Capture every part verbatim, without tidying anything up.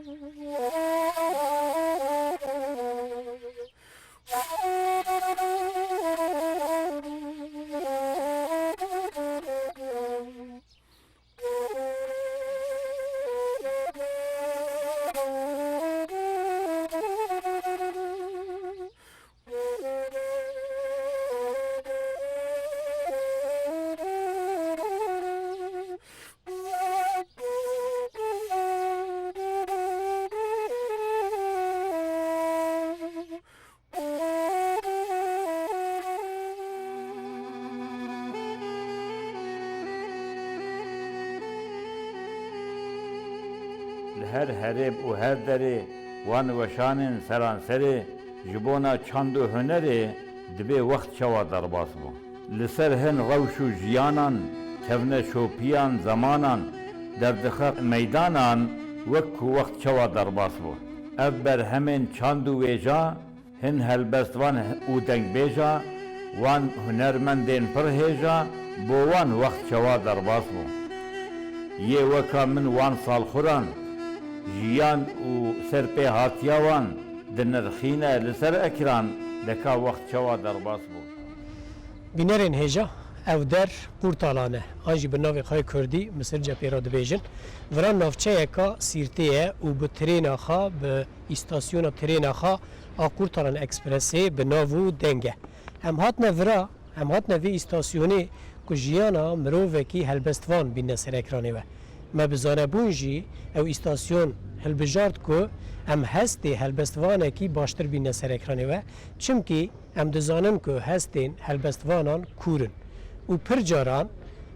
Li her herêm û her derê wan weşanên seranserê ji bona çand û hunerê dibê wext çawa derbas bû. Li ser hin rewş û jiyanan, kevneşopiyan zemanan derdixe meydanan, wek ku wext çawa derbas bû. Ev berhemên çand û wêja hin helbestvan û dengbêja wan hunermendên pir hêja bo wan wext çawa derbas bû. Yê weka min wan salxuran, jiyan û serpêhatiya wan dinirxîne li ser ekran, deka wext çawa derbas bû. Bînerên hêja, ev der Qurtalan e, an jî bi navê xwe yê kurdî Misirce pê re dibêjin. Vira navçeyeka Sîrtê ye û bi trêna xwe, bi îstasyona trêna xwe a Qurtalan Ekspresê bi nav û deng e. Em hatine vira, em hatine vê îstasyonê ku jiyana mirovekî helbestvan bîne ser ekranê we. Me bi zanebûn jî ew îstasyon hilbijart ku em hestê helbestvanekî baştir bîne ser ekranê we. Çimkî em dizanin ku hestên helbestvanan kûr in û pir caran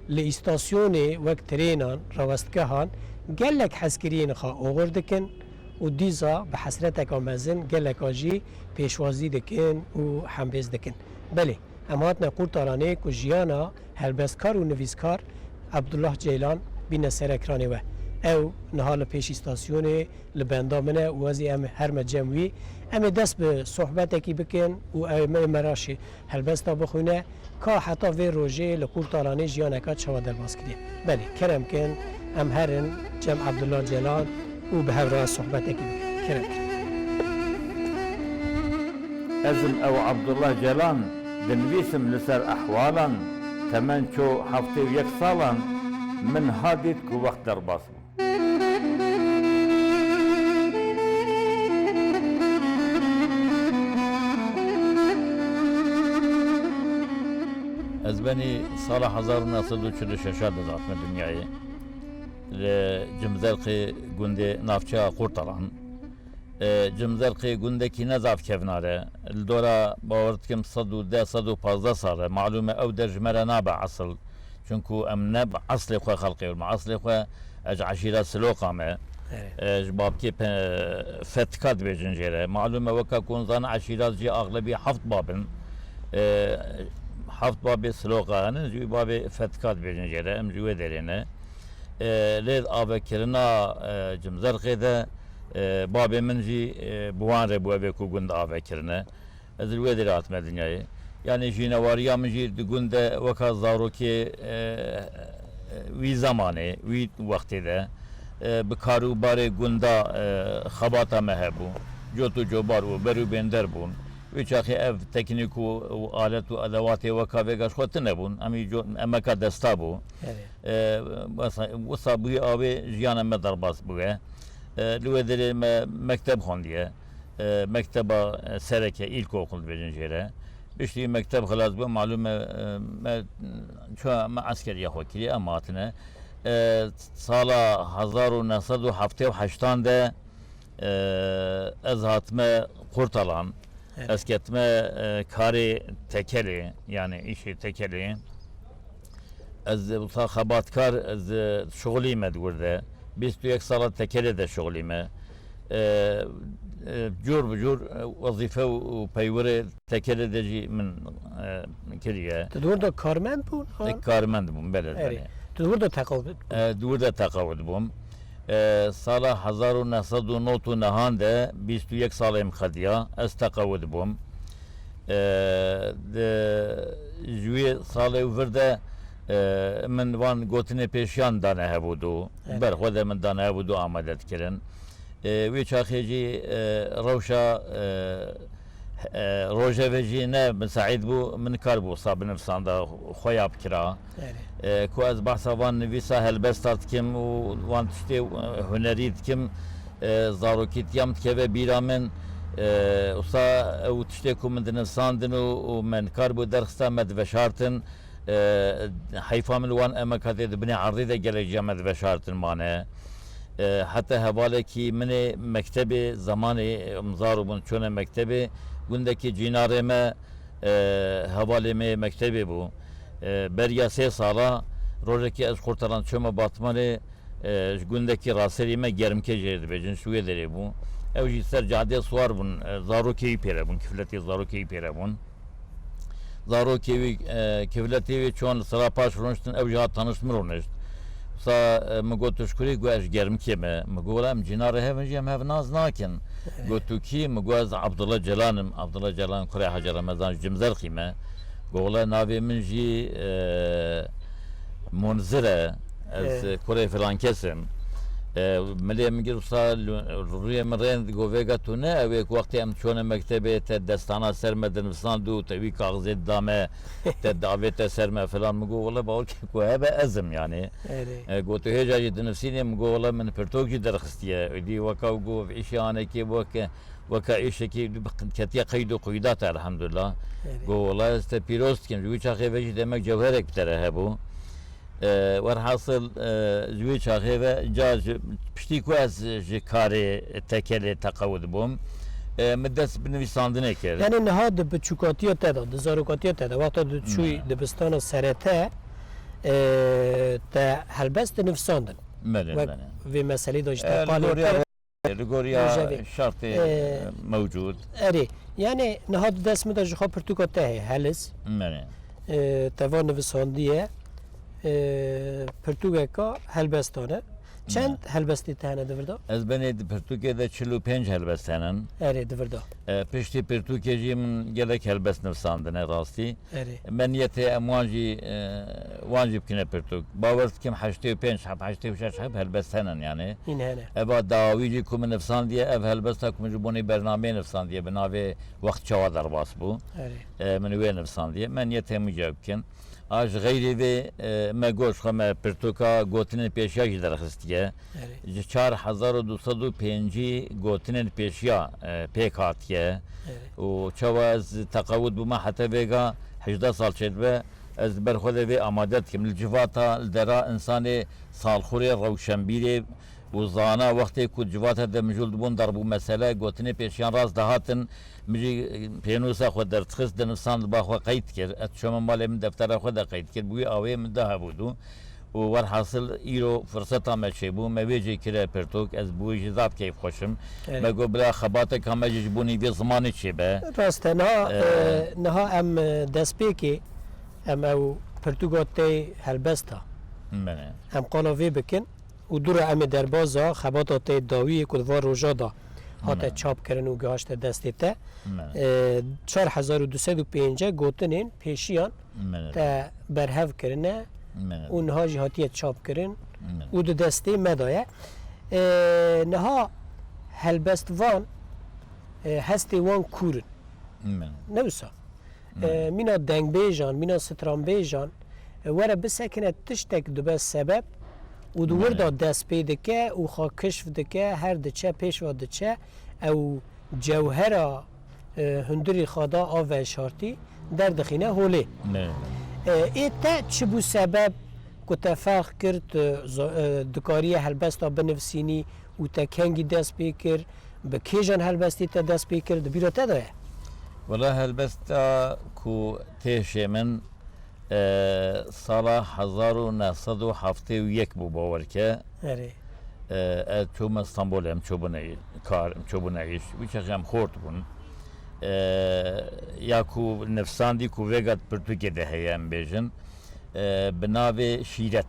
li îstasyonê wek trênan, rawestgehan gelek hezkiriyên xwe oxir dikin û dîsa bi hesreteka mezin geleka jî pêşwazî dikin û hembêz dikin. Belê, em hatine Qurtalanê ku jiyana helbestkar û nivîskar Abdullah Ceylan bîne ser ekranê we. Ew niha li pêş îstasyonê li benda min e û ez ê em herme cem wî. Em ê dest bi sohbetekî bikin û ew ê me, me re jî helbesta bixwîne. Ka heta vê rojê li Qurtalanê jiyaneka çawa derbas kiriye. Belê, kerem kin, em herin cem Abdullah Ceylan û bi hev re sohbetekî bikin. Kerem kin. Ez im ew Abdullah Ceylan, dinivîsim li ser ehwalan, temen ço heftê û yek salan, min ha dît ku wext derbas bû. Ez benî sala hezar û neh sed û çil û şeş de dihatime dinyayê. Li Cimzerqê gundê navçeya Qurtalan. E, Cimzerqê gundekî ne zaf kevnar e. Li dora, bawer dikim, sed û deh, sed û pazdeh sal e. Malûm e ew der ji me re nabe esil. Çunku em ne bi eslê xwe xelqê wir me. Eslê xwe ez ji eşîra Siloqa me. Evet. E, ji babkê pe-, Fetika dibêjin jê re. Malûm e, weka ku hûn zanin, eşîra jî axlebî heft bab in. E, heft babê Siloqa hene, ji wî babê Fetika dibêjin jê re. Em ji wê derê ne. E, lê di avekirina, e, Cimzerqê de, e, babê min jî, e, bi wan re bû, ev ê ku gund ave kirine. Ez li wê derê hatime dinyayê. Yanî jînewariya min jî di gund de weka zarokê, e, wî zemanê, wî wextê de, e, bi kar û barê gunda, e, xebata me hebû. Cot û cobar û ber û bênder bûn. Wî çaxê ev teknîk û, û alet û edewatê weka vêga ji xwe tune bûn. Em î co-, emeka desta bû. Evet. E, wesa, wisa bûyî avê jiyana me derbas bûye. E, li wê derê me mekteb xwendiye. E, mekteba, e, sereke, îlkokul dibêjin jê re. Piştî mekteb xilas bû, malûm e, e, me, çawa me eskeriya xwe kiriye, em hatine. E, sala hezar û neh sed û heftê û heştan de, e, ez hatime Qurtalan. Evet. Ez ketime, e, karê tekelê, yani îşê tekelê. Ez wisa xebatkar, ez, e, şixulîme di wir de. Bîst û yek sala tekelê de şixulîme. E, e, cûr bi cûr, e, wezîfe û, û peywirê tekelê de jî min, e, kiriye. Tu di wir de karmend bûn, ha? E, karmend bûm, belê, Erê. Belê. Tu di wir de teqewid bûn? E, di wir de teqewid bûm. E, sala hezar û neh sed û nod û nehan de bîst û yek salê min qediya, ez teqewid bûm. E, di, ji wî salê û vir de, e, min van gotinê pêşiyan dane hevûdû. Evet. Ber xwe de min dane hevûdû amade dikirin. E, wî çaxê jî, e, rewşa, e, e, rojevê jî ne misaîd bû, min kar bû wisa binivîsanda xwe ya bikira. Erê. E, ku ez behsa van nivîsa helbesta dikim û van tiştê, e, hunerî dikim, e, zarokîtiya min dikeve bîra min. E, wisa ew tiştê ku min dinivîsandin û, û me nikar bû derxista me diveşartin. E, heyfa min wan emeka tê di binê erdê de gelek jî ya me diveşartin mane. E, heta hevalekî min ê mektebê, zemanê em zarok bûn çûne mektebê, gundekî cînarê me, e, hevalê me yê mektebê bû. E, beriya sê sala rojekê ez qurtaran çûme Batmanê, e, ji gundekî raserî me Germkê jê dibêjin, ji wê derê bû. Ew jî ser cadê siwar bûn, e, zarokê wî pêre bûn, kifletê zarokê wî pêre bûn. Zarokê wî, e, kifletê wî çûn li sera paş rûniştin, ew jî hat tanişt min rûnişt. Wisa, e, min got, "Tu ji kurî?" Got, "Ez ji Germkê me." Min got, "Wela em cînarê hev in jî em hev nas nakin." Got, "Tu kî?" Min got, "Ez Abdullah Celan im." Abdullah Celan kurê Hacı Remezan, ji Cimzerxî me. Got, "Wela navê min jî, e, Munzir e. Ez, Ê. e, kurê filan kes im." E, milê min gir wisa lu-, rûyê min rênd, got, "Vêga tu ne ew ê ku wextê em çûne mektebê te destana ser me dinivîsand û te wî kaxizê dida me, te davête ser me filan." Min got, "Wela bawer ke ku hebe ez im yani." Erê. E, got, "Tu hêja jî dinivîsînê?" Min got, "Wela min pirtûk jî derxistiye." Êdî weka got, "Îşê anekê weke, weka îşekî ketiye qeyd û quyda te elhamdulillah." Erê. Got, "Wela ez te pîroz dikim." Ji wî çaxê ve jî demek cewherek bi te re hebû. E, werhasil, e, ji wî çaxê ve ca ji, piştî ku ez ji karê tekelê teqewid bûm, e, min dest bi nivîsandinê kir. Yani niha di biçûkatiya te de, di zarokatiya te de, wexta tu çûyî dibistana serete, e, te helbest dinivîsandin. Belê, belê. Wek vê meselê de jî te E, li qalê goriya kir. Li goriya şertê, e, mewcûd. Erê, yani niha di dest min de ji xwe pirtûka te heye, Helis. Belê. E, te va nivisandiye, e, pirtûkeka helbestan e. Çend helbestê te hene di vir de? Ez benê di pirtûkê de çil û pênc helbest henin. Erê, di vir de. E, piştî pirtûkê jî min gelek helbest nivisandine rastî. Erê. Me niyetê em wan jî, e, wan jî bikine pirtûk. Bawer dikim heştê û pênc heb, heştê û şeş heb helbest henin yani. Hîn hene. Eva dawî jî ku min nivisandiye, ev helbesta ku min ji bonê bernameyê nivisandiye, bi navê Wext Çawa Derbas Bû. Erê. E, min wê nivisandiye. Me niyetê hemû cem bikin. A ji xeyrê vê, e, me got, xwe me pirtûka gotinên pêşiya jî derxistiye. Erê. Ji çar hezar û du sed û pêncî gotinên pêşiya, e, pêk hatiye. Erê. Û çawa ez teqewid bûme heta vêga hejdeh sal çêdibe, ez ber xwe de vê amade dikim. Li civata, li dera insanê salxurê, rewşenbîrê û zana wextê ku civata de mijûl dibûn derbû mesele, gotinê pêşiyan rast dihatin, min jî pênûsa xwe derdixist, dinivîsand, ba xwe qeyd dikir. Ez çûme malê min deftera xwe de qeyd dikir, bi wî awê min da hebû dû. Û werhasil îro firseta me çêbû, me wê jê kire pirtûk, ez bi wê jî zaf keyfxweş im. Evet. Me got, bila xebateka me jî ji bo nîvê zimanê çêbe. Rast e, niha, Ee, e, niha em, e, destpêkê, em ew pirtûka tê helbesta. Belê. Em qala vê bikin û dû re em ê derbaza xebata tê dawiyê ku di van roja da hate Belê. çapkirin û gihaşte destê te. Belê. E, çar hezar û du sed û pêncî gotinên pêşiyan Belê. te berhev kirine Belê. û niha jî hatiye çapkirin Belê. û di destê me de ye. E, niha helbestvan, e, hestê wan kûr in. Belê. Ne wisa? E, Belê. mîna dengbêjan, mîna stranbêjan, e, were bisekine tiştek dibe sebeb û di wir de Belê. dest pê dike û xwe kişf dike, her diçe, pêşva diçe, ew cewhera, e, hundirî xwe da a veşartî derdixîne holê. Belê. E, ê te çi bû sebeb ku te ferq kir, tu zo-, e, dikariye helbesta binivîsînî û te kengî dest pê kir, bi kêjan helbestî te dest pê kir, di bîra te de ye? Wela helbesta ku tê hişê min, e, sala hezar û neh sed û heftê û yek bû, bawer ke. Erê. E, ez çûme Stenbolê, em çûbûne kar, em çûbûne îş. Wî çaxê em xort bûn. E, ya ku nivîsandî ku vêga di pirtûkê de heye, em bêjin, e, bi navê Şîret.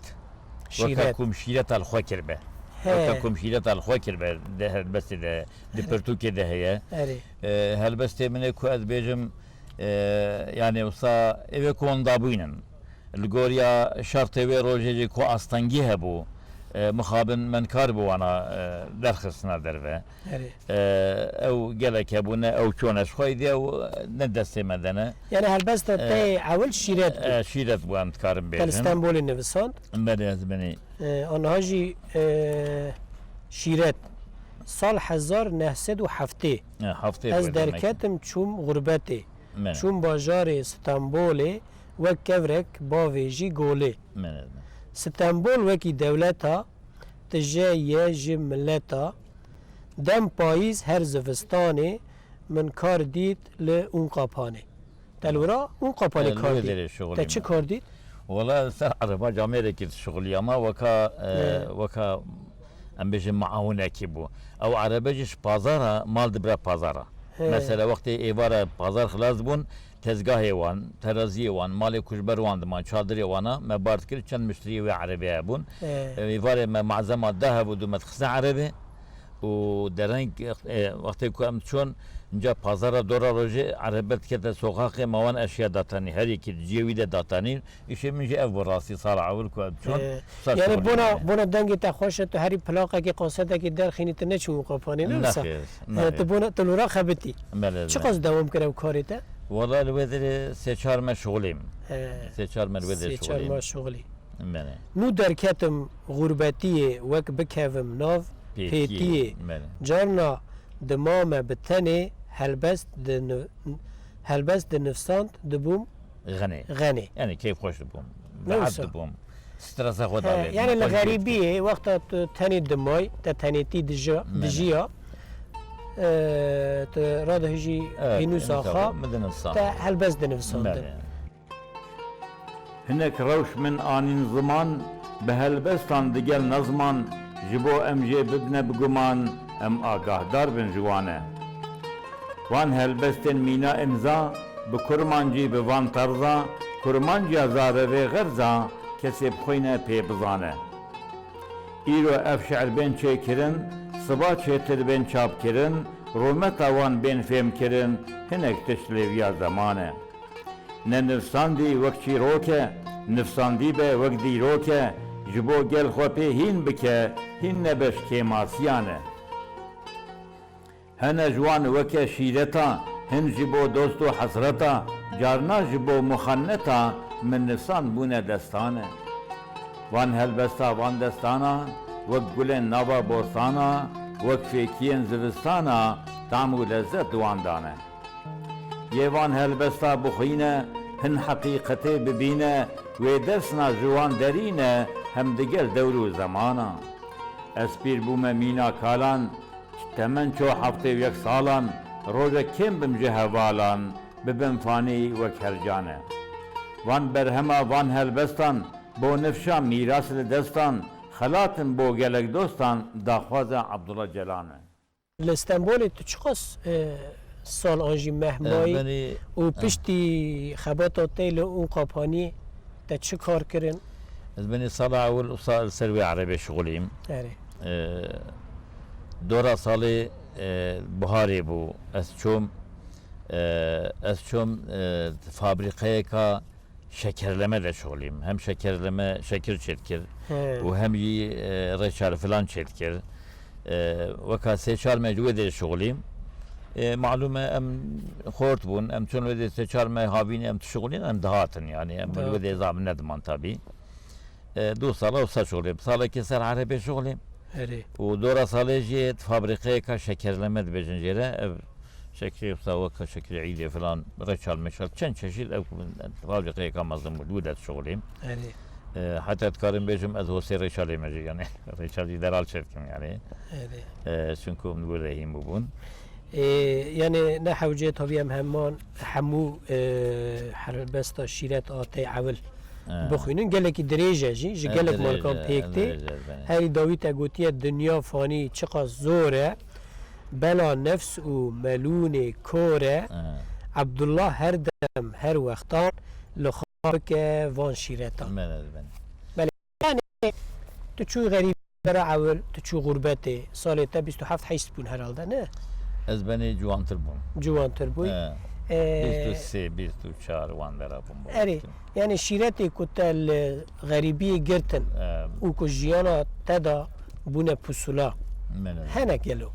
Weke Şîret. ku min şîreta li xwe kiribe. He. Weke ku min şîreta li xwe kiribe, di helbestê de, di pirtûkê de heye. Erê. E, helbestê min ê ku ez bêjim, e, yani wisa ê wê ku hûn dabûynin. Li goriya şertê wê rojê jî ku astengî hebû, e, mixabin me nikaribo wana, e, derxistina derve. Erê. E, ew gelek hebûne, ew çûne ji xwe yê dî, ew ne destê me de ne. Yani helbesta E, te ewil Şîret bû. E, Şîret bû, em dikarin Te li bêjin. Stenbolê nivisand. Belê, ez benî. E, aniha jî, e, Şîret. Sal hezar neh sed û heftê. E, heftê Ez bû demek. derketim çûm xurbetê. Me. Çûm bajarê Stenbolê, wek kevrek bavêjî golê. Me. Stenbol wekî dewleta, tije ye ji mileta. Dem payîz her zivistanê, min kar dît li Unqapanê. Te li wira Unqapanê E, li kar wê dît? derê şixulî Te çi me. kar dît? Wala ser ereba camêrekî dişixulî ama weka, e, Ne. weka em bêjin muawinekî bû. Ew erebe jî ji pazara mal dibire pazara. He. Mesela wextê êvara pazar xilas dibûn, tezgahê wan, teraziyê wan, malê ku ji ber wan diman, çadirê wana me bar dikir, çend mişteriyê wê erebê hebûn. He. Êvarê me malzema da hebû dû me dixistin erebê. Û dereng, e, wextê ku em diçûn, inca pazara dora rojê erebe dikete soxaxê, me wan eşya datanî. Her yekî di cihê wî de datanî. Îşê min jî ev bû rastî sala ewil ku em diçûn. Ee, sar yani şixulî bona, yani. Bona dengê te xweş e, tu herî plaqekî, kasetekî derxînî, tu neçûn Unqapanê, ne wisa? Nexêr, Ee, nexêr. Tu bona, tu li wira xebitî. Belê, belê. Çiqas dewam kir ew karê te? Wala li wê derê sê çar me şixulîm. Ee, Sê çar me li wê derê sê çar şixulîm. Ma şixulî. Belê. Nû derketim xurbetiyê, wek bikevim nav Pêtiyê. pêtiyê. Belê. Carna dima me bi tenê helbest di nu-, helbest di nifsand dibûm Xenê. Xenê. Yani keyfxweş dibûm. Ne Rahat wisa? dibûm. Stresa xwe He, davêtim. yani li Xwe xerîbiyê, wexta tu tenê dimay, te tenêtî dija-, Belê. dijiya, e, tu radihijî Evet, pênûsa pênûsa xwe, xwe, min dinivsand. Te helbest dinivsandin. Belê. Hinek rewş min anîn ziman, bi helbestan digel nezman, ji bo em jê bibne bi guman, em agahdar bin ji wan e. Van helbestên mîna imza, bi kurmancî bi van terza, kurmanciya zarevê xerza, kesê bixwîne pê bizane. Îro ev şi'r bên çêkirin, siba çêtir bên çapkirin, rûmeta wan bên fêmkirin, hinek tişt lêviya zeman e. Ne nivsandî wek çîrok e, nivsandî be wek dîrok e, ji bo gel xwe pê hîn bike, hîn nebe ji kêmasiyan e. Hene ji wan weke şîreta, hin ji bo dost û hesreta, carna ji bo muxenneta, min nivsand bûne destane. Van helbesta van destana, wek gulên nava bostana, wek fêkiyên zivistana, tam û lezzet di wan dane. Yê van helbesta bixwîne, hin heqîqetê bibîne, wê dersna ji wan derîne, hem digel dewr û zemana. Ez pîr bûme mîna kalan, temen ço heftê û yek salan, rojek kêm bim ji hevalan, bibim fanî wek her can e. Van berhema van helbestan, bo nifşa mîras li destan, xelatin bo gelek dostan, daxwaza Abdullah Celan e. Li Stenbolê tu çiqas, e, sal an jî meh E, mayî benî, û e. piştî xebata te li Unqapaniyê te çi kar kirin? Ez benî sala ewil û sa-, li ser wê erebê şixulîm. Erê. E, dora salê, e, biharê bû. Ez çûm, e, ez çûm, e, fabrîqeyeka şekerleme de şixulîm. Hem şekerleme, şekir çêdikir He. û hem jî, e, reçel filan çêdikir. E, weka sê çar me ji wê de şixulîm. E, malûm e, em xort bûn. Em çûn wê de sê çar me havîn em dişixulîn, em dihatin yani. Em Dihatin. wê de zam nediman tabî. E, du sala wisa şixulîm. Salekê ser erebê şixulîm. Erê. Û dora salê jî fabrîqeyeka şekerleme dibêjin jê re. Ev şekerê wisa weka şekerê îdê filan, reçel meçel, çend çeşît ev fabrîqeyeka mezin bû, li wî de dişixulîm. Erê. E, heta dikarim bêjim ez hosê reçelê me jî, yani, reçel jî deral çêdikim, yani. Erê. E, çunku em li wir de hîn bûbûn. E, yani, ne hewce tabî em heman, hemû, e, helbesta şîret a te ewil E. bixwînin. Gelekî dirêj e jî, ji E, gelek dirêj malikan e, pêk tê. dirêj e, belê. Herî dawî te gotiye, dinya fanî çiqas zor e. Bela nefs û melûnê kor e. He. Ebdullah her dem, her wextan li xwe bike van şîretan. Belê, belê. Belê, yani tu çû xerîbî bera ewil, tu çû xurbetê, salê te bîst û heft heyşt bûn herhalde, ne? Ez benê ciwantir bûm. Ciwantir bûy. He. E, bîst û sê, bîst û çar wan dera bûn. Erê, yani şîretê ku te li xerîbiyê girtin û ku jiyana te da bûne pusula. Hene gelo?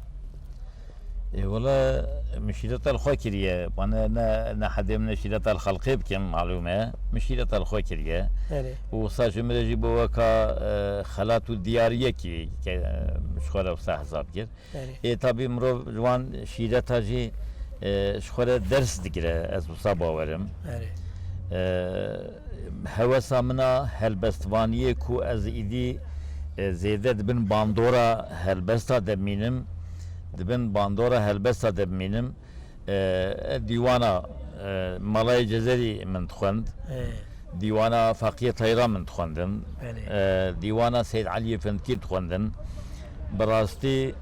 Ê, wele min şîreta li xwe kiriye. Bana ne, ne hedê min şîreta li xelqê bikim, malûm e. Min şîreta li xwe kiriye. Erê. Û wisa ji min re jî bo weka, e, xelat û diyariyekî ke, e, ji xwe re wisa hesab kir. Erê. Ê, tabî mirov ji wan şîreta jî, e, ji xwe re ders digire, ez wisa bawerim. Erê. E, hewesa min a helbestvaniyê ku ez îdî, e, zêde di bin bandora helbesta de bimînim, di bin bandora helbesta de bimînim, e, dîwana, e, Melayê Cezerî min dixwend. Erê. Dîwana Feqiyê Teyra min dixwendin. Belê. E, dîwana Seyd Eliyê Findkî dixwendin. Bi rastî,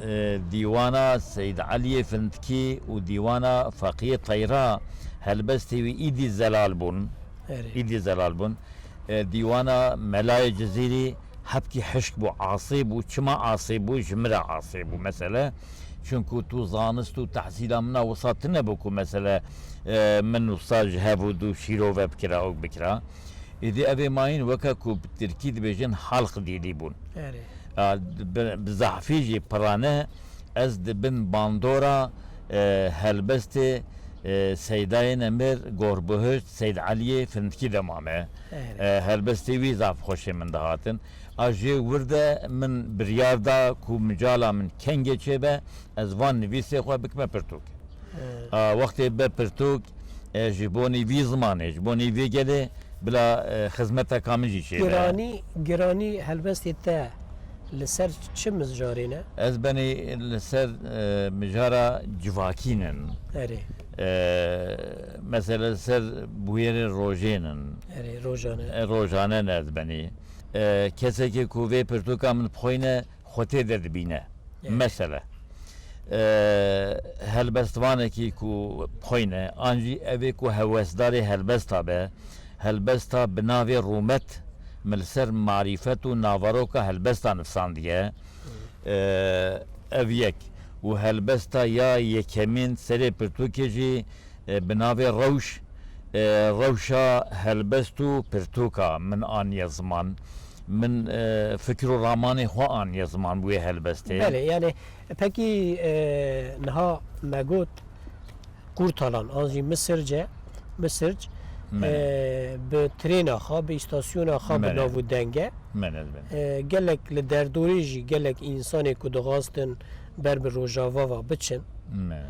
e, dîwana Seyd Eliyê Findkî û dîwana Feqiyê Teyra helbestê wî îdî zelal bûn. Erê. Îdî zelal bûn. E, dîwana Melayê Cizîrî hebkî hişk bû, asê bû. Çima asê bû? Ji min re asê bû mesele. Çunku tu zanist û tehsîla min a wisa tune bû ku mesele, e, min wisa ji hev û du şîrove bikira, ewk bikira. Êdî ev ê mayîn weke ku bi tirkî dibêjin halk dîlî bûn. Erê. A, bi, bi zehfî jî pirane ez di bin bandora, e, helbestê, e, Seydayê Nemir, Gorbihişt, Seyd Eliyê Findkî de mame. Erê. E, helbestê wî zaf xweşê min dihatin. A jê wir de min biryar da ku micala min kengê çêbe, ez van nivîsê xwe bikime pirtûk. He. A, wextê be pirtûk, e, ji bonî vî zimanê, ji bonî vê gelê bila, e, xizmeteka min jî çêbe. Giranî, giranî helbestê te li ser çi mijarê ne? Ez benî li ser, e, mijara civakî nin. Erê. E, mesela li ser bûyerê rojê nin. Erê, rojane. E, rojane ne ez benî. E, kesekê ku vê pirtûka min bixwîne, xwe tê de dibîne. Evet. Mesele, e, helbestvanekî ku bixwîne, an jî ev ê ku hewesdarê helbesta be, helbesta bi navê rûmet min li ser marîfet û navaroka helbesta nivsandiye. Hı. E, ev yek. Û helbesta ya yekemîn serê pirtûkê jî e, bi navê Rewş, e, rewşa helbest û pirtûka min aniye ziman. Min, e, fikir û ramanê xwe aniye ziman wê helbestê. Belê, yani, pekî, e, niha me got Qurtalan, an jî Misirce, Misirc, Belê. E, bi trêna xwe, bi îstasyona xwe, bi Belê. Nav û denge. Belê, belê. E, gelek li derdorê jî, gelek însanê ku dixwastin ber bi Rojava ve biçin. Me.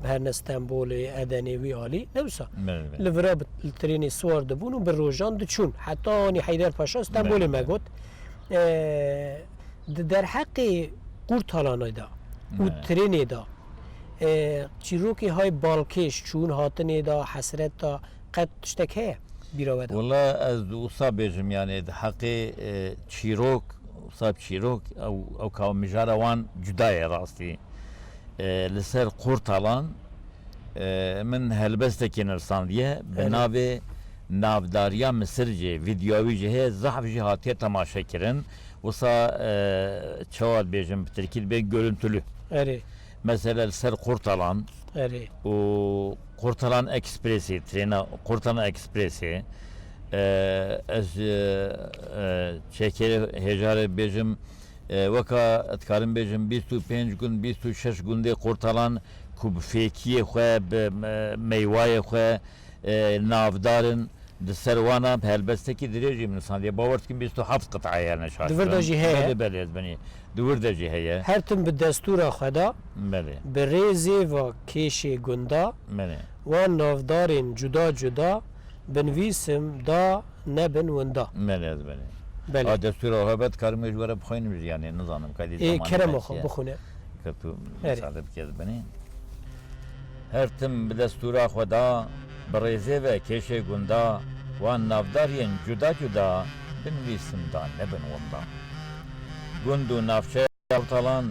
Her ne Stenbolê, Edenê wî alî, ne wisa. Me, me. Li vira bi, li trênê siwar dibûn û bi rojan diçûn. Heta anî Heyder Paşa Stenbolê Me, me me. got. E, di derheqê Qurtalanê de û Me. trênê de, e, çîrokê hay balkêş, çûn hatinê de, hesret de, qet tiştek heye bîra we de? Wela ez di wisa bêjim, yani di heqê, e, çîrok, wisa çîrok, ew, ew ka mijara wan cuda ye rastî. E, li ser Qurtalan, e, min helbestekî nivîsandiye, bi Erê. navê Navdariya Misircê, vîdyoya wî jî heye, zehf jî hatiye temaşe kirin. Wisa, e, çawa dibêjim, bi tirkî dibê görüntülü. Erê. Mesele li ser Qurtalan Erê. û Qurtalan Ekspresê, trêna Qurtalan Ekspresê, e, ez, e, e, çekê hêjarê bêjim, e, weka dikarim bêjim, bîst û pênc gund, bîst û şeş gundê Qurtalan ku bi fêkiyê xwe, bi, e, meywayê xwe, e, navdar in, di ser wana bi helbestekî dirêjî min nisandiye. Bawer dikim bîst û heft qit'e heye, ne şaş Di vir de bim. jî heye. Belê, belê, ez benî. Di vir de jî heye. Her tim bi destûra xwe da, Belê. bi rêzê ve kêşê gunda, Belê. wan navdarên cuda cuda, binivîsim da, nebin winda. Belê, ez benî. Belê. A destûra xwe be, dikarim wê ji we re bixwînim jî, yani, nizanim, kaydî Ê, zamanî kerema me xwe çi ye. bixwîne. Ka tu Erê. misade bike, ez benî. Her tim bi destûra xwe da, bi rêzê ve kêşê gunda, wan navdar yên cuda cuda, binivîsim da nebin winda. Gund û navçeya Qurtalan,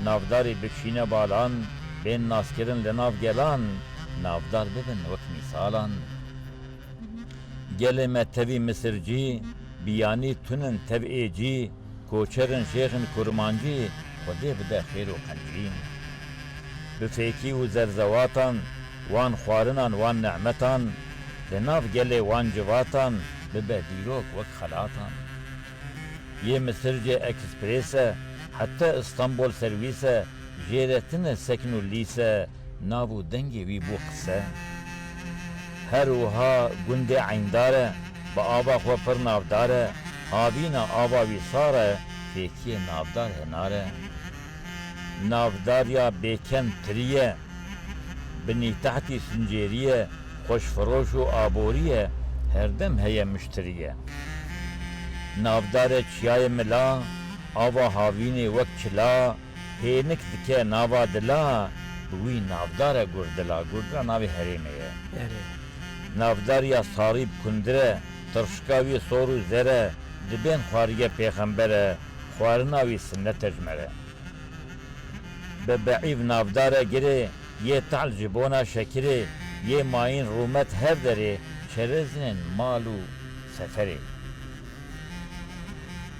navdarî bikşîne balan, bên naskirin li nav gelan, navdar bibin wek mîsalan. Gelê me tevî misircî, biyanî tunin tev ê cî, koçer in jêx in kurmancî, Xwedê bide xêr û qencî. Bi fêkî û zerzewatan û Wan xwarinan, wan nîmetan, di nav gelê wan civatan, bibe dîrok wek xelatan. Yê Misircê eksprês e, heta Istanbul serwîs e, jê re tune sekn û lîs e, nav û dengê wî bû qise. Her wiha gundê Eyndar e, bi ava xwe pir navdar e, havîna ava wî sar e, fêkiyê navdar hinar e. Navdar ya bêken tirî ye, binî tehtî sincêrî ye, xweşfiroş û aborî ye, herdem heye miştirî ye. Navdar e çiyayê mila, ava havînê wek çila, hênik dike nava dila, bi wî navdar e Gurdila. Gurdila navê herêmê ye. Erê. Navdar ya sarî bi kundir e, tirşika wî sor û zer e, dibên xwariyê pêxember e, xwarina wî sinnet e ji me re. Bi beîv navdar e girê, yê tehl ji bona şekirê, yê mayîn rûmet her derê, çerezên mal û seferê.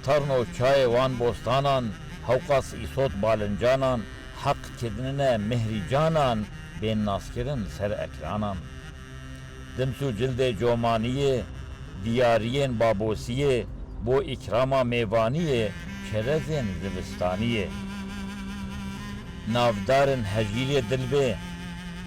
Tarn û çayê wan bostanan, hewqas îsot balincanan, heq kirinine mihrî canan, bên naskirin li ser ekranan. Dims û cildê comaniyê, diyariyên babosiyê, bo îkrama mêvaniyê, çerezên zivistaniyê. Navdarin hejîrê dil bê,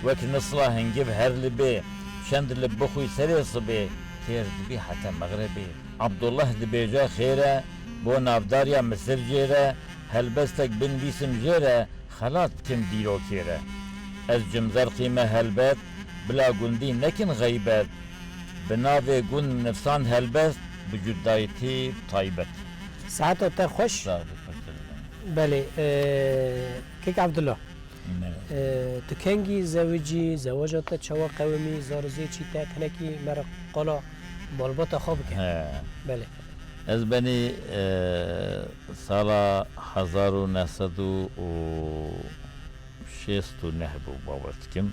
wek nisla hingiv her li bê, çend li bixwî serê sibê, têr dibî heta mexrebê. Abdullah dibêje xêr e, bo navdariya Misir jêr e, helbestek binivîsim jêr e, xelat dikim dîrokê re. Ez cimzerqî me helbet, bila gundî nekin xeybet. Bi navê gund nivsand helbest, bi cudayîtî taybet. Saeta te xweş. Saeta xweş te. Belê, e, Kek Abdullah. Ne. E, tu kengî zewicî, zeweca te çawa qewimî, zar û zêçî te, hinekî me re qala malbata xwe bike. He. Belê. Ez benî, e, sala hezar û neh sed û şêst û neh bû, bawer dikim.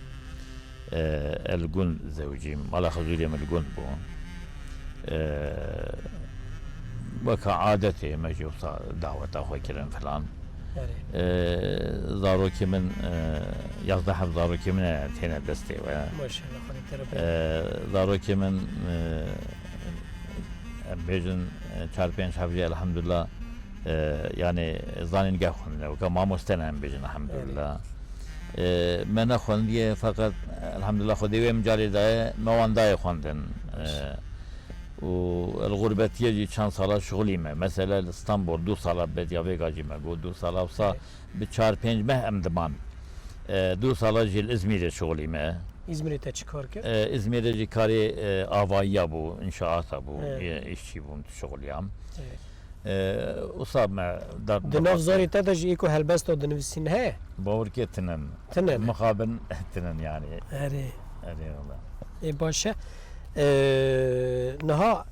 E, el Gund zewicîm. Mala xezûrê min li Gund bû. E, weka adetê me jî wisa daweta xwe kirin filan. Erê. E, zarokê min, e, yazdeh heb zarokê min e, têne destê we. Maşallah, Xwedê te re bê. E, zarokê min, e, em bêjin, e, çar pênc heb jî elhamdulillah, e, yanî zanîngeh xwendine, weke mamoste ne em bêjin elhamdulillah. Erê. E, me nexwendiye, feqet elhamdulillah Xwedê wê micalê daye, me wan daye xwendin. E, û li xurbetiyê jî çend sala şixulî me. Mesela li Stenbol du sala bediya vêga jî me got, du sala wisa Erê. Bi çar pênc meh em diman. E, du sala jî li Îzmîrê şixulî me. Îzmîrê te çi kar kir? E, Îzmîrê jî karê, e, avayiya bû, înşaata bû, He. e, îşçî bûm, şixuliyam. Evet. E, wisa me der Di nav zarê te de jî êko helbesta dinivîsîn heye? Bawer ke tinin. Tinin. Mixabin tinin yani. Erê. Erê wala. Ê baş e. E, niha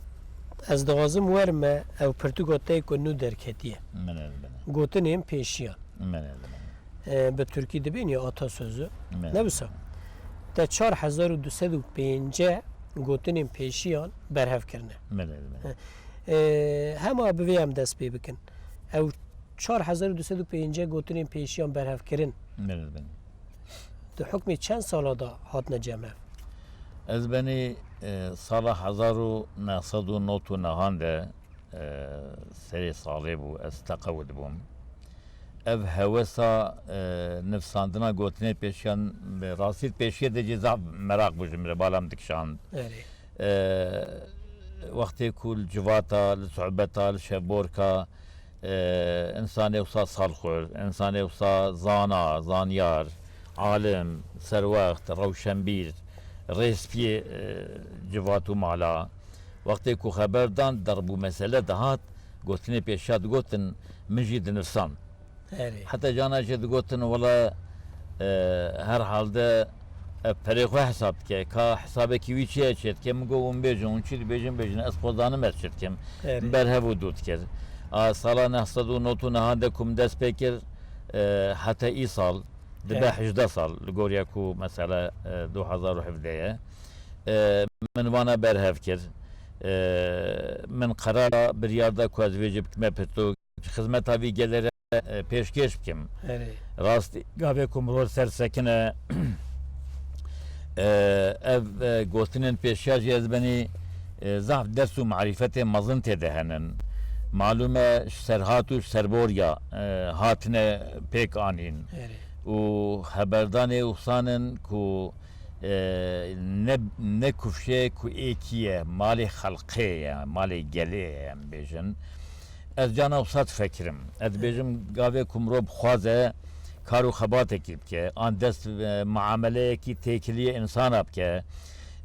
ez dixwazim werime ew pirtûka te ku nû derketiye. Min ez bine. Gotinên pêşiyan. Min ez bine. E, bi tirkî dibên ya atasözü. Min Ne ez wisa? bine. Te çar hezar û du sed û pêncî gotinên pêşiyan berhev kirine. Min ez bine. E, hema bi vê em dest pê bikin. Ew çar hezar û du sed û pêncî gotinên pêşiyan berhev kirin. Min ez bine. Di hukmê çend sala de hatine cem ev? Ez benî, e, sala hezar û neh sed û nod û nehan de, e, serê salê bû, ez teqewid bûm. Ev hewesa, e, nivsandina gotinê pêşiyan, bi rastî pêşiyê de jî zaf meraq bû ji min re, bala min dikişand. Erê. E, wextê ku li civata, li sohbeta, li şevborka, e, însanê wisa salxwir, însanê wisa zana, zanyar, alim, serwext, rewşenbîr, rêspiyê, e, civat û mala, wextê ku xeber dan, derb û mesele dihat, gotinê pêşiya digotin, min jî dinivsan. Erê. Heta cana jî digotin, wela, e, her halde, e, perê xwe hesab dike. Ka hesabekî wî çi ye çê dike? Min got, hûn bêjin, hûn çi dibêjin, bêjin. Ez xwe zanim ez çi dikim. Erê. Berhev û dû dikir. A, sala neh sed û nod û nehan de ku min dest pê kir, e, heta îsal, dibe Evet. hejdeh sal, li goriya ku mesela, e, du hezar û hevdeh ye. E, min vana berhev kir. E, min qerar da, biryar da ku ez vê jî bikime pirtûk. Xizmeta vî gelê re, e, pêşkêş bikim. Erê. Rastî, gavê ku mirov ser sekine, e, E, ev, e, gotinên pêşiya jî ez benî, e, zaf ders û marîfetê mezin tê de henin. Malûm e, ji Serhat û ji Serboriya, e, hatine pêk anîn. Erê. Û xeberdanê wixsan in ku, e, ne, ne kufşê ku êkî ye, malê xelqê ye, malê gelê ye, em bêjin. Ez cana wisa difikirim. Ez dibêjim, gavê ku mirov bixwaze kar û xebatekî bike, an dest, e, muameleyekî têkiliyê însana bike,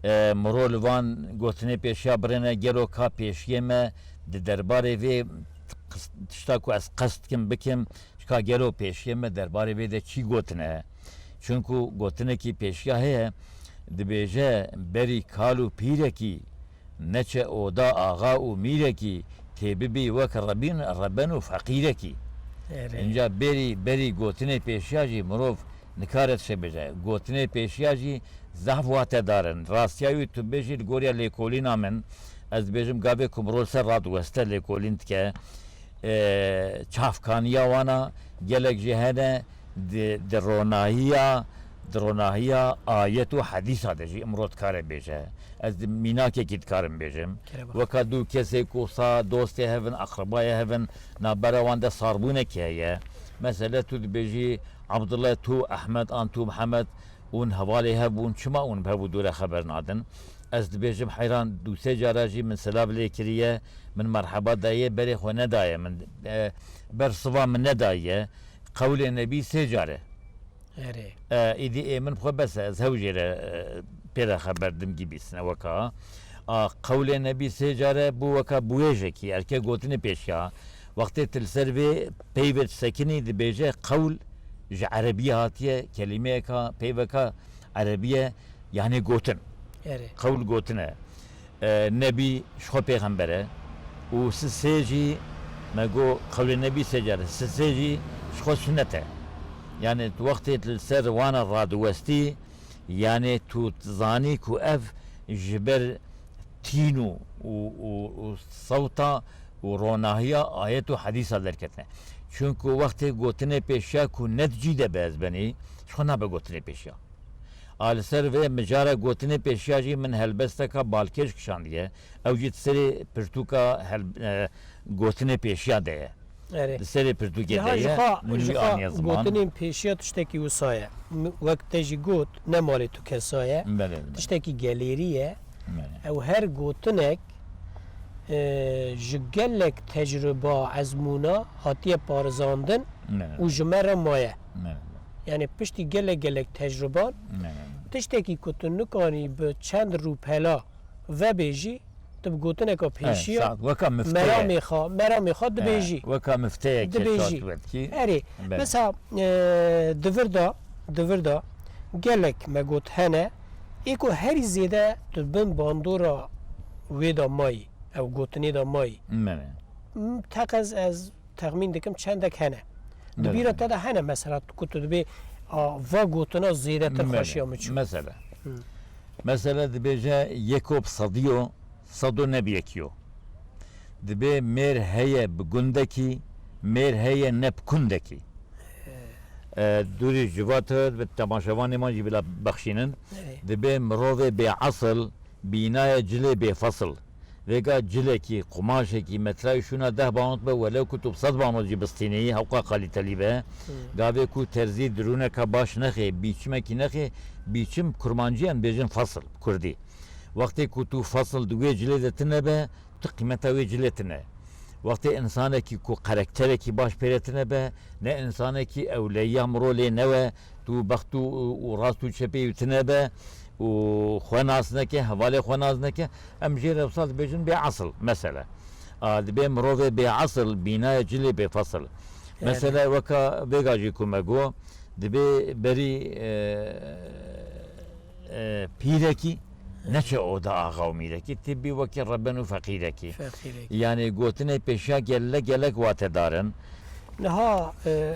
e, mirov li van gotinê pêşiya birêne, gelo ka pêşiyê me di derbarê vê qis-, tişta ku ez qest dikim bikim, ji ka gelo pêşiyê me derbarê vê de çi gotine? Çunku gotinekî pêşiya heye, dibêje, berî kal û pîrekî neçe oda axa û mîrekî, tê bibî wek rebîn, reben û feqîrekî. Erê. Înca berî, berî gotinê pêşiya jî mirov nikare tişe bêje. Gotinê pêşiya jî zaf watedar in. Rastiya wî tu bêjî li goriya lêkolîna min, ez dibêjim gavê ku mirov ser radiweste lêkolîn dike, e, çavkaniya wana gelek jî hene, di, di ronahiya, di ronahiya ayet û hedîsa de jî imro dikare bêje. Ez di mînakekî dikarim bêjim. Kerem. Weka du kesê ku sa dostê hev in, aqrebayê hev in, navbera wan de sarbûnekî heye. Mesele tu dibêjî, Abdullah, tu Ehmed, an tu Mihemed, hûn hevalê hev bûn, çima hûn bi hev û dû re xeber nadin? Ez dibêjim, heyran, du sê cara jî min silav lê kiriye, min merheba daye, berê xwe nedaye min, e, ber siva min nedaye. Qewlê Nebî sê care. Erê. E, îdî ê min xwe bes e, ez hew jê re, e, pê re xeber dim gî bîsine weka. A, qewlê Nebî sê care bû weka biwêjekî, erke gotinê pêşiya. Wextê tu li ser vê peyvê disekinî, dibêje, qewl ji erebiyê hatiye, kelîmeyeka, peyveka erebî ye, yanî gotin. Erê. Qewl gotin e. E, Nebî ji xwe pêxember e û sisê jî, me got, qewlê Nebî sê care, sisê jî ji xwe sunnet e. Yanî tu wextê li ser wana radiwestî, yanî tu zanî ku ev ji ber tîn û, û, û, û sewta û ronahiya ayet û hedîsa derketine. Çunku wextê gotinê pêşiya ku ne di cî de be ez benî, ji xwe nabe gotinê pêşiya. A li ser vê mijara gotinê pêşiya jî min helbesteka balkêş kişandiye. Ew jî di serê pirtûka hel-, e, gotinê pêşiya de ye. Erê. Di serê pirtûkê de ye. Niha ji xwe, min ji wî xwe aniye ziman. Gotinên pêşiya tiştekî wisa ye. M-, wek te jî got, ne malê tu kesa ye. Belê, belê. Tiştekî gelêrî ye. Belê. Ew her gotinek, e, ji gelek tecrûba, ezmûna hatiye parizandin Belê. û ji me re maye. Belê. Yanî piştî gelek gelek tecrûban, Belê. tiştekî ku tu nikanî bi çend rûpela vebêjî, tu bi gotineka pêşiya, saet, weka mifteyê. Meramê xwe, meramê xwe dibêjî. He, weka mifteyekê, dibêjî. Saet wekî. Erê, Belê. Mesela, e, di vir de, di vir de gelek me got hene, ê ku herî zêde tu bin bandora wê de mayî, ew gotinê de mayî. Belê. M-, teqez ez texmîn dikim çendek hene. Di Belê. bîra te de hene mesela ku tu dibê, a, va gotina zêdetir Belê. xweşiya min çû. Mesela. Hı. Mesela dibêje yeko bi sediyo, sedo ne bi yekiyo. Dibê mêr heye bi gundekî, mêr heye ne bi kundekî. E, dûrî ji va te bi temaşevanê man jî bila bexşînin. Erê. Dibê mirovê bê esil, bînaye cilê bê fesil. Vêga cilekî, qumaşekî, metrayê şûna deh banot be, welew ku tu bi sed banot jî bistînî, hewqa kalîtelî be. Hmm. Gavê ku terzî dirûneka baş nexê, bîçimekî nexê, bîçim kurmancî em bêjin fesil, kurdî. Wextê ku tu fesil di wê cilê de tine be, tu qîmeta wê cilê tine. Wextê însanekî ku karakterekî baş pê re tine be, ne însanekî ewleyiya mirov lê newe, tu bext û, û rast û çepê wî tine be û xwe nas neke, hevalê xwe nas neke, em jê re wisa dibêjin bê esil, mesele. A, dibê mirovê bê esil, bînayê cilê bê fesil. Yani. Mesele weka vêga jî ku me got, dibê berî, e, e, pîrekî, neçe oda axa û mîrekî, tê bî wekî reben û feqîrekî. Feqîrekî. Yanî gotinê pêşiya gelek gelek watedar in. Niha, e,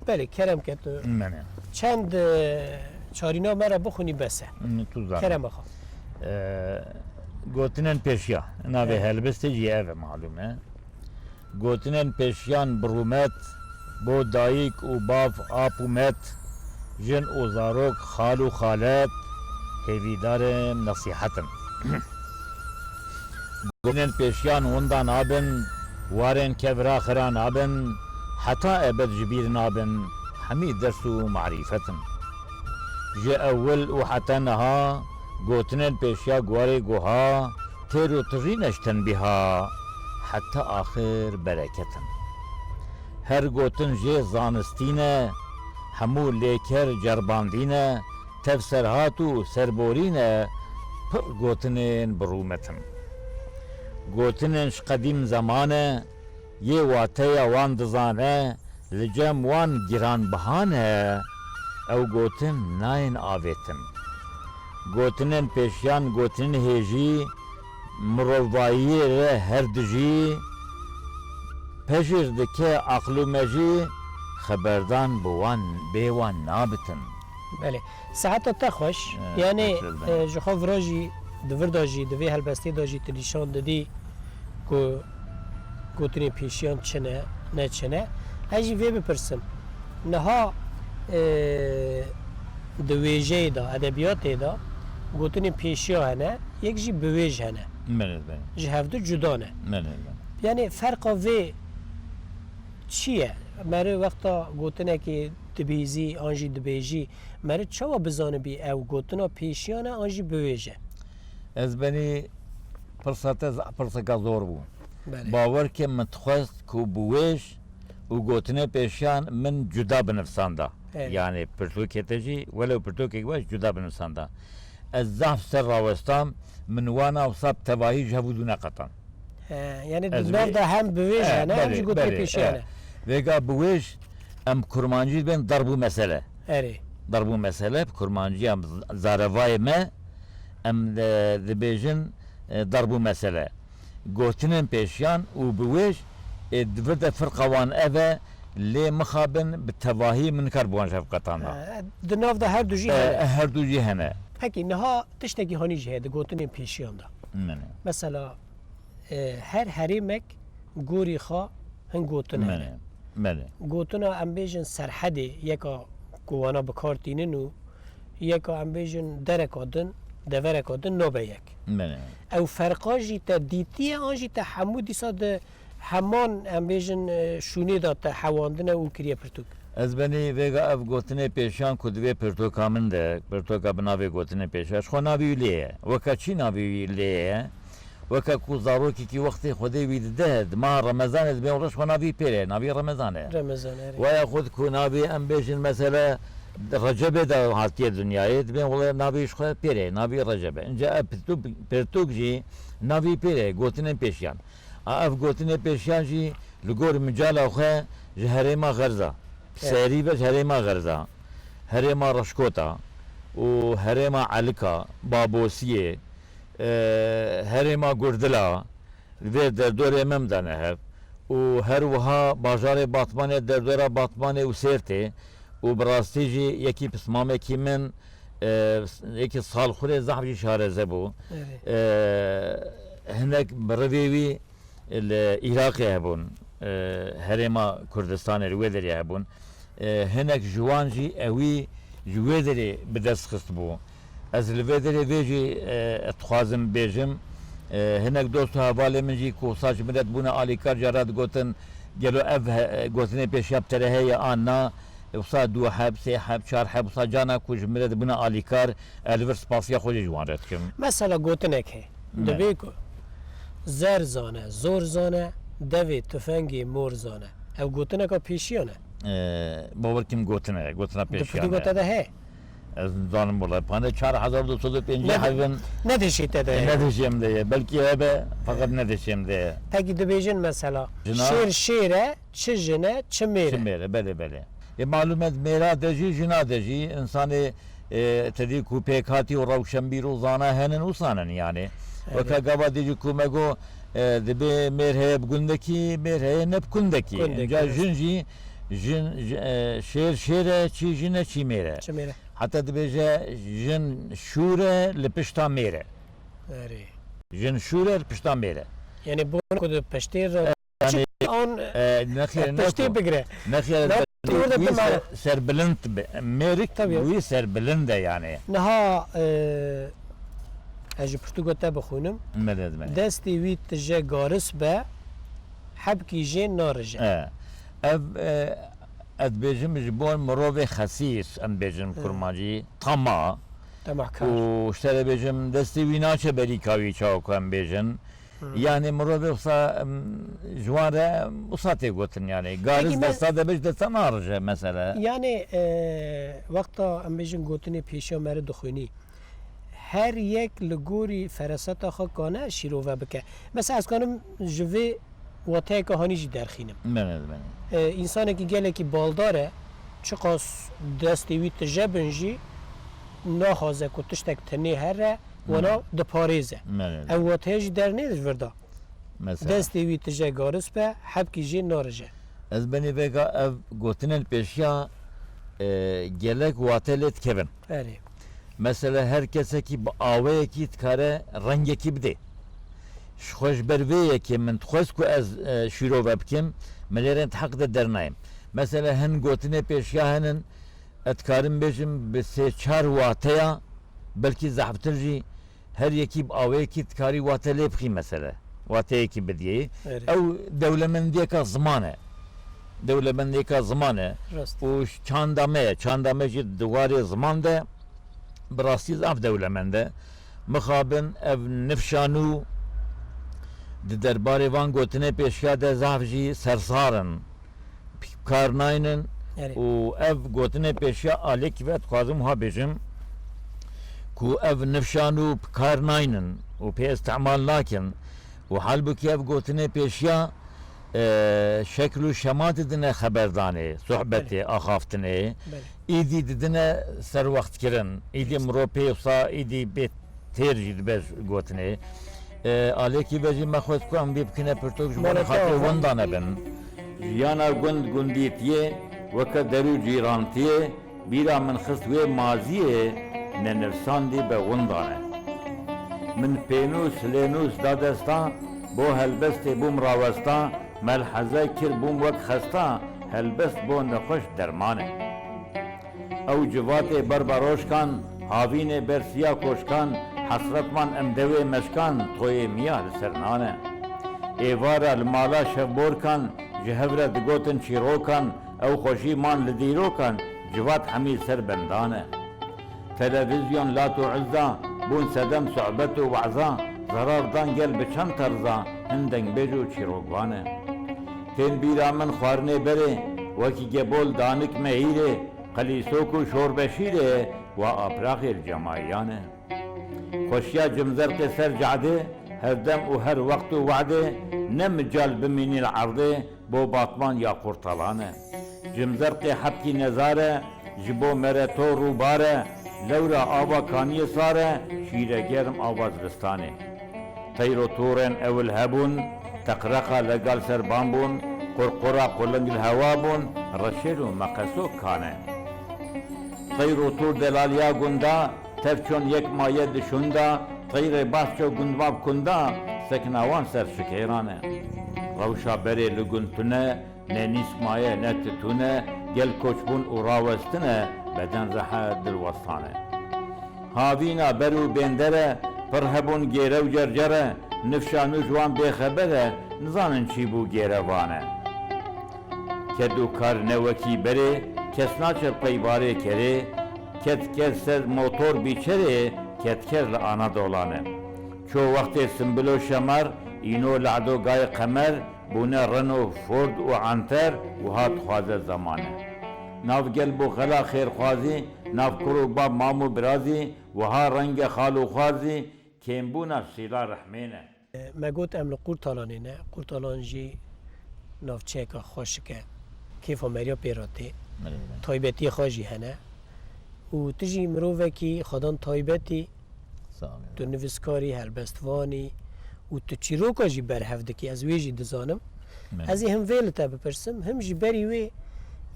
belê, kerem ke tu Mene. çend, e, çarîna me re bixwînî bes e. Min tu zanî. Kerem xwe. E, gotinên pêşiya, navê Evet. helbestê jî ev e, malûm e. Gotinên pêşiyan bi rûmet, bo dayik û bav, ap û met, jin û zarok, xal û xalet, hêvîdar im, nesîhet im. Gotinên pêşiyan winda nabin, warên kevira xira nabin, heta ebed ji bîr nabin, hemî ders û marîfet in. Ji ewil û heta niha gotinên pêşiya guharê guha, têr û tijî neştin bîha, heta axir bereket in. Her gotin jê zanistî ne, hemû lêker cerbandî ne, tevserhat û serborî ne, pir gotinên bi rûmet in. Gotinên ji qedîm zeman e, yê wateya wan dizane, li cem wan giranbiha ne, ew gotin nayên avêtin. Gotinên pêşiyan gotinên hêjî, mirovahiyê re her dijî, pejir dike aqil û mejî, xeberdan bi wan, bê wan nabitin. Belê. Seheta te xweş. He, yanî, teşekkür ederim. E, ji xwe vira jî, di vir de jî, di vê helbestê de jî tu nîşan didî ku gotinên pêşiyan çi ne, ne çi ne. Ez jî vê bipirsim. Niha, e, di wêjeyê de, edebiyatê de gotinên pêşiya hene, yek jî biwêj hene. Belê, belê. Ji hevdu cuda ne. Belê, belê. Yanî ferqa vê çi ye? Meriv wexta gotinekê dibihîzî an jî dibêjî, meriv çawa bizanibî ew gotina pêşiyan e an jî biwêj e? Ez benî pirsa te z-, pirseka zor bû. Belê. Bawer ke min dixwest ku biwêj û gotinê pêşiyan min cuda binivsanda. Evet. Yanî pirtûkê te jî, welew pirtûkek baş cuda binivsanda. Ez zaf ser rawestam, min wana wisa bi tevahî ji hev û dû neqetan. He, yanî di nav de hem biwêj hene, hem jî gotinê pêşiyan e. Vêga biwêj em kurmancî dibên darb û mesele. Erê. Darb û mesele bi kurmancî em z-, zarevayê me, em, e, dibêjin, e, darb û mesele. Gotinên pêşiyan û biwêj, e, di vir de firqa wan ev e, lê mixabin bi tevahî min nikar bi wan ji hev qetanda. He, di nav de her du jî hene. E, her du jî hene. Pekî, niha tiştekî hanî jî heye di gotinên pêşiyan de. Mene. Mesela, E, her herêmek gorî xwe hin gotin hene. Belê, belê. Gotina em bêjin serhedê yeka ku wana bi kar tînin û yeka em bêjin dereka din, devereka din nabe yek. Belê. Ew ferqa jî te dîtiye an jî te hemû dîsa di heman em bêjin, e, şûnê de te hewandine û kiriye pirtûk? Ez benî vêga ev gotinê pêşiyan ku di vê pirtûka min de, pirtûka bi navê gotinê pêşiyan, ji xwe navê wî lê ye. Weke çi navê wî lê ye? Weke ku zarokekî wextê Xwedê wî dide, di meha Remezanê dibên wele ji xwe navî pêre, navî Remezan e. Remezan, erê. Waya xwe ku navî em bêjin mesela Recebê de hatiye dinyayê, dibên wele navî ji xwe pêre, navî Receb e. Înca ev pirtûk, pirtûk jî navî pêre, gotinên pêşiyan. A ev gotinê pêşiyan jî li gor micala xwe ji herêma Xerza, Evet. serî ve ji herêma Xerza, herêma Reşkota û herêma Elika, Babosiyê, e, herêma Gurdila, li vê derdorê me em dane hev û her wiha bajarê Batmanê, derdora Batmanê û Sêrtê û bi rastî jî yekî pismamekî min, e, yekî Salxurê zehf jî şareze bû. Evet. E, hinek bi rivê wî li Iraqê hebûn, e, herêma Kurdistanê li wê derê hebûn. E, hinek ji wan jî ewî ji wê derê bi dest xistibû. Ez li vê derê vê jî, e, dixwazim bêjim, e, hinek dost û hevalê min jî ku wisa ji min re dibûne alîkar cara digotin, gelo ev he-, gotinê pêşiya bi te re heye an na, wisa du heb, sê heb, çar heb, wisa cana ku ji min re dibûne alîkar, ez li vir spasiya xwe jî ji wan re dikim. Mesela gotinek heye. Ne. Dibê ku zer zane, zor zane, devê tufengê mor zane. Ew gotineka pêşiyan e. Ee, bawer kim gotine, gotina pêşiyan e. Di pirtûka te de heye? Ez nizanim wele. Pane çar hezar du sed û pêncî Ne, hebin. Ne dişê te de heye? Ne dişê min de ye. Belkî hebe, feqet ne dişê min de ye. Pekî dibêjin mesela, Jina? Şêr şêr e, çi jin e, çi mêr e. Çi mêr e, belê, belê. E, malûm e, mêra de jî, jina de jî, insanê, e, te dî ku pêkhatî û rewşenbîr û zana henin û sanin yani. Evet. Weke gava dî jî ku me go, e, dibê mêr heye bi gundekî, mêr heye ne bi kundekî. Kundekî, Înca evet. Jin jî, jin, j-, e, şêr şêr e, çi jin e, çi mêr e. Çi mêr e. Heta dibêje, jin şûr e, li pişta mêr e. Erê. Jin şûr e, li pişta mêr e. Yani bu ku di piştê re Yani, çi an, e, nexêr, e, piştê nexo. Bigire. Nexêr, Ne- Wî ser-, serbilind be. Mêrik wî serbilind e yani. Niha, e, ez ji pirtûka te bixwînim. Medet me. Destê wî tije garis be, hebkî jê narije. E, ev, e, ez dibêjim ji bo mirovê xesîr, em dibêjin kurmancî, tama. Temahkar. Û ji te re bêjim, destê wî naçe berîka wî, çawa ku em bêjin. Hmm. Yani mirovê wisa, em, ji wan re wisa tê gotin yani. Peki garis me- desta de be, ji desta narije mesela. Yani, e, wexta em bêjin gotinê pêşiya me re dixwînî, her yek li gorî feraseta xwe kane şîrove bike. Mesela ez kanim ji vê wateyeke hanî jî derxînim. Bene, bene. E, însanekî gelekî baldar e, çiqas destê wî tije bin jî naxwaze ku tiştek tinê here, wana diparêze. Bene. Ev wateya jî dernê ji vir de. Mesela. Destê wî tije garis be, hebkî jê narije. Ez benî vêga ev gotinên pêşiya, e, gelek wate lê dikevin. Erê. Mesela her kesekî bi aweyekî dikare rengekî bidê. Ji xwe ji ber vê yekê min dixwest ku ez, e, şîrove bikim, min lê re di heq de dernayêm. Mesela hin gotinê pêşiya henin, ez dikarim bêjim bi sê çar wateya, belkî zehftir jî, her yekî bi aweyekî dikarî wate lê bixî mesela. Wateyekî bidiyê. Erê. Ew dewlemendiyeka ziman e. Dewlemendiyeka ziman e. Rast. Û ş-, çanda me ye. Çanda me jî di warê ziman de bi rastî zaf dewlemend e. Mixabin ev nifşanû di derbarê van gotinê pêşiya de zaf jî sersar in. Bi kar naynin. Erê. Û ev gotinê pêşiya alekî ve dixwazim wiha bêjim ku ev nifşanû bi kar naynin û pê îstimal nakin û halbûkî ev gotinê pêşiya, e, şekl û şema didine xeberdanê, sohbetê, belê, axaftinê. Belê. Îdî didine serwextkirin. Îdî mirov pê wisa îdî bê têr jî dibe ji gotinê. E, alekî ve jî me xwest ku em vî bikine pirtûk ji bo xatirê winda nebin. Jiyana gund gundîtiyê, weke der û cîrantiyê, bîra min xist wê maziyê, nenivsandî be winda ne. Min pênûs, lênûs da desta, bo helbestê bûm rawesta, melheze kir bûm wek xesta, helbest bo nexweş derman e. Ew civatê ber beroşkan, havînê ber siya koşkan, hesretman em dewê meşkan, toyê miya li ser nan e. Êvara li mala şevborkan, ji hev re digotin çîrokan, ew xweşî man li dîrokan, civat hemî ser bendan e. Televîzyon, lat û izza, bûn sedem sohbet û weza, zerar dan gel bi çend terza, hin dengbêj û çîrokvan e. Tên bîra min xwarinê berê, wekî gebol danik mehîrê, qelîsok û şorbeşîrê, wa apraxê li cemayiyan e. Xweşiya cimzerqê ser cadê, her dem û her wext û we'dê, ne mical bimînî li erdê, bo batman ya qurtalan e. Cimzerqê hebkî nezar e, ji bo mere tor û bar e, lewra ava kaniyê sar e, şîre germ ava zivistanê. Teyr û torên ewil hebûn, teqreqa legal serban bûn, qurqura quling li hewa bûn, reşêl û meqeso kan e. Teyr û tor delaliya gunda, tev çon yek maye di şunda, teyrê bahço gundmav kunda, sekna wan ser şikêran e. Rewşa berê li gund tune, ne nîsk maye ne titûn e, gel koçbûn û rawestin e, beden rehe dil westan e. Havîna ber û bênder e, pir hebûn gêre û cercer e, nifşanû ji wan bêxeber e, nizanin çî bû gêrevan e. Ked û kar ne wekî berê, kes naçe pey barê kerê, ked ked ser motor bîçerê, ked ked li Anadolan e. Ço wextê Simbilo Şemar, îno Lado Gayê Qemer, bûne Renault, Ford û Anter, wiha dixwaze zeman e. Nav gel bû xela xêrxwazî, nav kur û bab mam û birazî, wiha renge xal û xwazî, kêmbûna sîla rehmê ne. Me got em li Qurtalanê ne, Qurtalan jî navçeyeka xweşik e, kêfa meriya pê re tê, taybetiyê xwe jî hene û tu jî mirovekî xwedan taybetî, tu nivîskar î, helbestvan î û tu çîroka jî berhev dikî, ez wê jî dizanim. Ez ê him vê li te bipirsim, him jî berî wê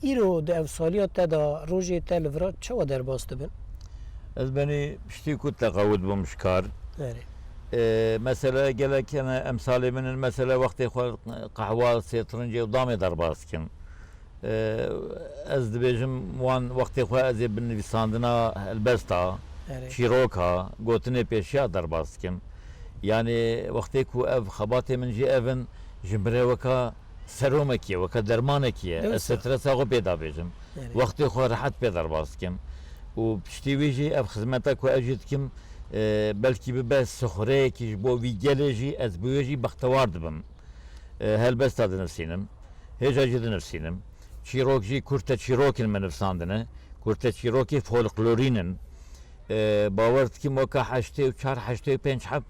îro di ev saliya te de rojê te li vira çawa derbas dibin? Ez benî piştî ku teqewid bûm ji kar. Erê. E, mesela gelek hene emsalê min in, mesela wextê xwe qehwa, sêtirincê û damê derbas dikin. Ee, Ez dibêjim wan wextê xwe ez ê bi nivîsandina helbesta, Erê. çîroka, gotinê pêşiya derbas dikim. Yanî wextê ku ev xebatê min jî ev in, ji min re weka seromekî ye, weka dermanekî ye. Dirust e. Ez stresa xwe pê davêjim. Erê. Wextê xwe rehet pê derbas dikim. Û piştî wî jî ev xizmeta ku ez jî dikim, e, belkî bibe sixureyekî ji bo vî gelê jî, ez bi wê jî bextewar dibim. E, helbesta dinivîsînim. Hêja jî dinivîsînim. Çîrok jî kurte çîrok in min nivîsandine. Kurte çîrokê folklorîn in. E, bawer dikim weka heştê û çar, heştê û pênc heb,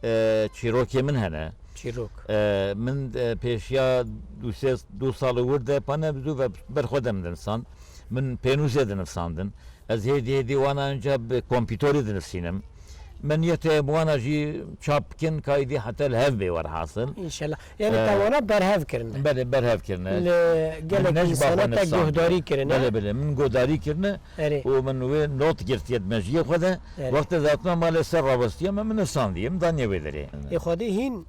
e, çîrokê min hene. Çîrok. E, min, e, pêşiya du sê, du sal û wir de pane bi zû ve ber xwe de min dinivîsand. Min pênûsê dinivîsandin. Ez hêdî hêdî wana înca bi kompîtorê dinivîsînim. Me niyetê em wana jî çap bikin, ka êdî heta li hev bê werhasil. Înşallah. Yanî Ee, te wana berhev kirine. Belê, berhev kirine. Li gelek Min ne ji însana baxwe te nivîsandiye. guhdarî kirine. Belê, belê. Min guhdarî kirine Erê. û min wê not girtiye di mejiyê xwe de. Erê. Wextê zatina malê ser rawestiye me, min nivîsandiye, min daniye wê derê. Ê Xwedê hîn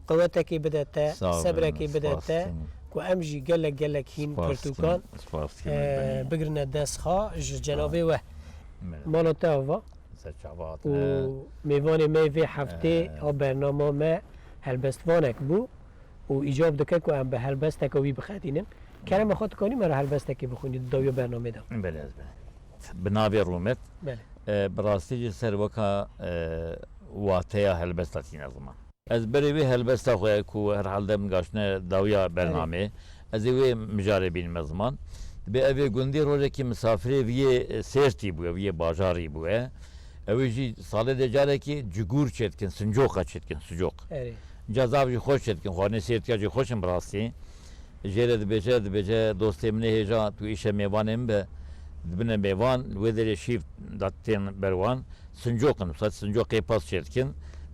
qewetekê bide te, Sağ olun, sebrekê bide spas te, dikim. ku em jî gelek gelek hîn Spas pirtûkan, dikim, spas dikim, e, bigirine dest xwe ji cenabê we. Belê. Mala te ava. Ser çava û hatine. mêvanê me vê heftê Ee. a bernama me helbestvanek bû û îcab dike ku em bi helbesteke wî bixetînin. Kerema xwe, tu kanî me re helbestekê bixwînî di dawiya bernamê de? Belê, ez be. Bi navê Rûmet. Belê. E, bi rastî jî ser weka, e, wateya helbesta tîne ziman. Ez berê wê helbesta xwe ku herhalde min gaştine dawiya bernamê, Erê. ez ê wê mijarê bînime ziman. Dibê ev ê gundî rojekî misafirê viyê sêrtî bûye, viyê bajarî bûye. Ew ê jî salê de carekî cigûr çêdikin, sincoqa çêdikin, sicoq. Erê. Ca zaf jî xweş çêdikin, xwarinê sêrtiya jî xweş in bi rastî. Jê re dibêje, dibêje, dostê min ê hêja, tu îşe mêvanê min be, dibine mêvan, wê derê şîv da tên ber wan, sincoq in, wisa sincoqê pas çêdikin,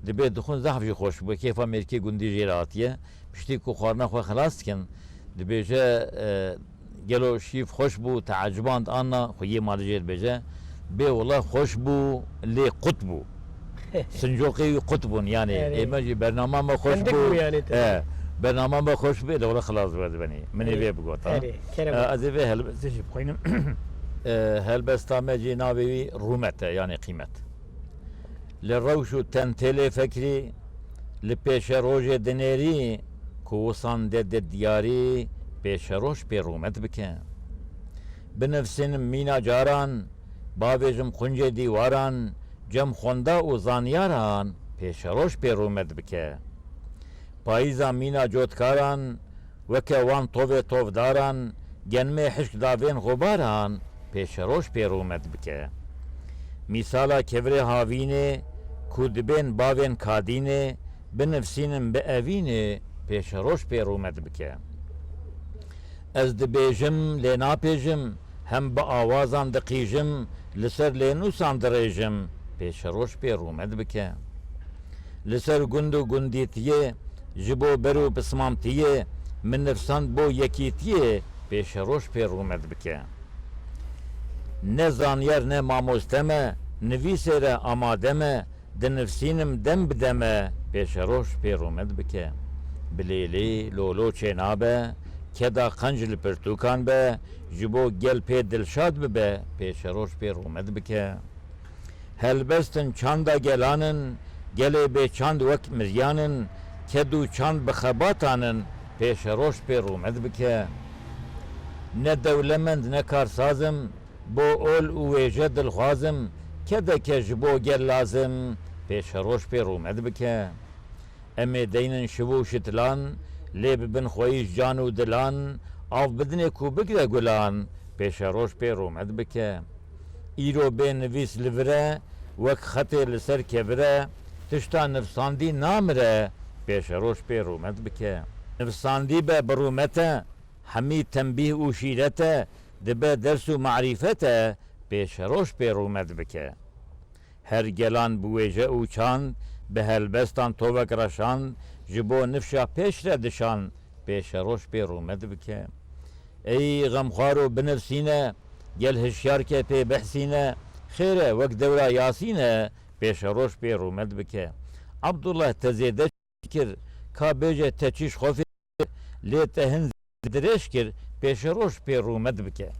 dibê dixwin zehf jî xweş bû, kêfa mêrkê gundî jê re hatiye, piştî ku xwarina xwe xilas dikin, dibêje, e, gelo şîv xweş bû, te eciband an na, xweyê malê jê dibêje, bê wela xweş bû, lê qut bû. Sincoqê wî qut bûn, yanî Erê. ê me jî bernama me xweş Hindik bû. bû yanî te. He, bernama me xweş bû, lê wela xilas dibe dibenî. Min ê Erê. vê bigota. Erê, kerem. E, ez ê vê helbestê jî bixwînim. E, helbesta me jî navê wî rûmet e, yanî qîmet. Li rewş û tentêlê fekrî, li pêşerojê dinêrî, ku wisan de de diyarî, pêşeroj pê rûmet bike. Binivsînim mîna caran, bavêjim quncê dîwaran, cem xwenda û zanyaran, pêşeroj pê rûmet bike. Payîza mîna cotkaran, weke wan tovê tovdaran, genmê hişk davên xubaran, pêşeroj pê rûmet bike. Mîsala kevirê havînê, ku dibên bavên kadînê, binivsînim bi evînê, pêşeroj pê rûmet bike. Ez dibêjim, lê napêjim, hem bi awazan diqîjim, li ser lênûsan dirêjim, pêşeroj pê rûmet bike. Li ser gund û gundîtiyê, ji bo ber û pismamtiyê, min nivsand bo yekîtiyê, pêşeroj pê rûmet bike. Ne zanyar ne mamoste me, nivîsê re amade me, dinivsînim dem bi deme, pêşeroj pê rûmet bike. Bilêlê lolo çênabe, keda qenc li pirtûkan be, ji bo gel pê dilşad bibe, pêşeroj pê rûmet bike. Helbestin çanda gelanin, gelê bê çand wek miryanin, ked û çand bi xebatanin, pêşeroj pê rûmet bike. Ne dewlemend ne karsazim, bo ol û wêje dilxwazim, kedeke ji bo gel lazim, pêşeroj pê rûmet bike. Em ê deynin şiv û şitilan, lê bibin xweyî ji can û dilan, av bidinê ku bigre gulan, pêşeroj pê rûmet bike. Îro bê nivîs li vir e, wek xetê li ser kevir e, tişta nivsandî namire, pêşeroj pê rûmet bike. Nivsandî be bi rûmet e, hemî tembîh û şîret e, dibe ders û marîfet e, pêşeroj pê rûmet bike. Her gelan bi wêje û çand, bi helbestan tovek reşand, ji bo nifşa pêş re dişan, pêşeroj pê rûmet bike. Ey xemxwaro binivsîne, gel hişyar ke pê behsîne, xêr e wek dewra Yasîne, pêşeroj pê rûmet bike. Abdullah te zêde kir, ka bêje te çiş xwe fê, lê te hin dirêj kir, pêşeroj pê rûmet bike.